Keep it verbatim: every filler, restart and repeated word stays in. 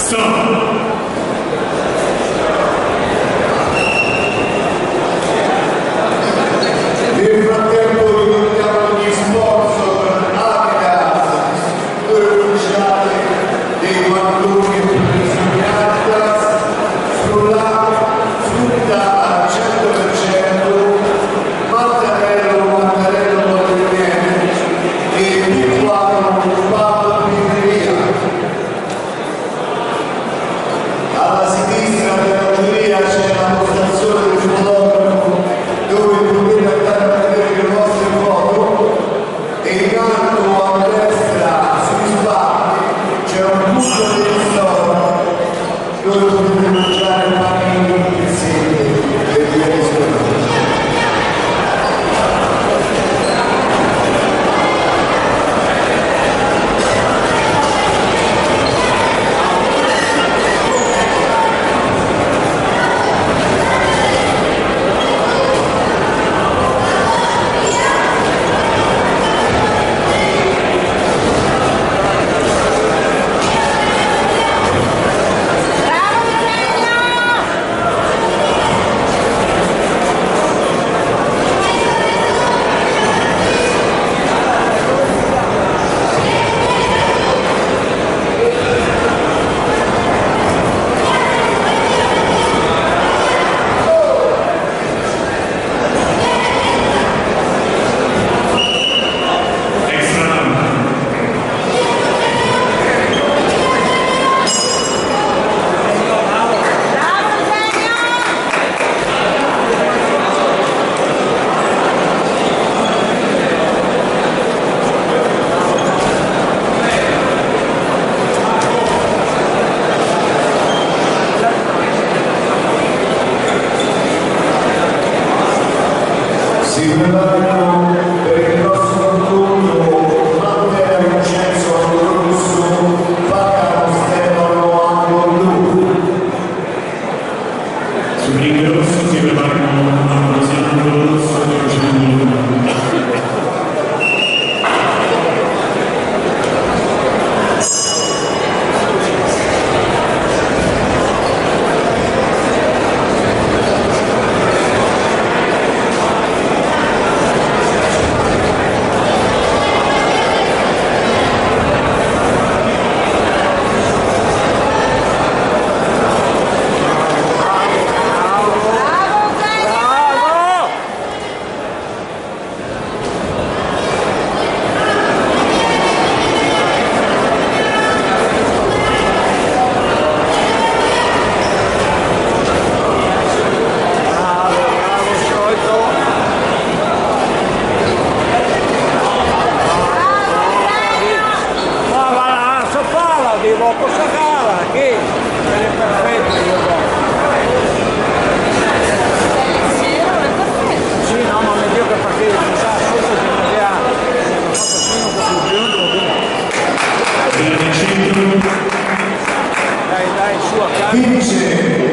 Nel frattempo ricordiamo gli sponsor Adidas, due ufficiali dei quarantun e quindici Adidas, sulla frutta al cento per cento, Mattarello, Mattarello Modellieri e P quattro Pub Pizzeria. Alla sinistra della giuria c'è la postazione del fotografo, dove potete andare a vedere le vostre foto, e in alto a destra, sui spalti, c'è un punto di ristoro, dove potete mangiare panini e segni e via discorrendo. Si preparano per il prossimo incontro Matteo Vincenzo Rosso, Pagano Stefano Angolo. Su Ring Rosso si preparano Ambrosiano Rosso e Gianluca. Ma va là, so fala, digo, cosa cala, che? È perfetto, io dico. Sì, no, ma mi dico che perché sa, sotto c'è una via, una fatta su, una costruzione, dai, dai, su a casa. Vince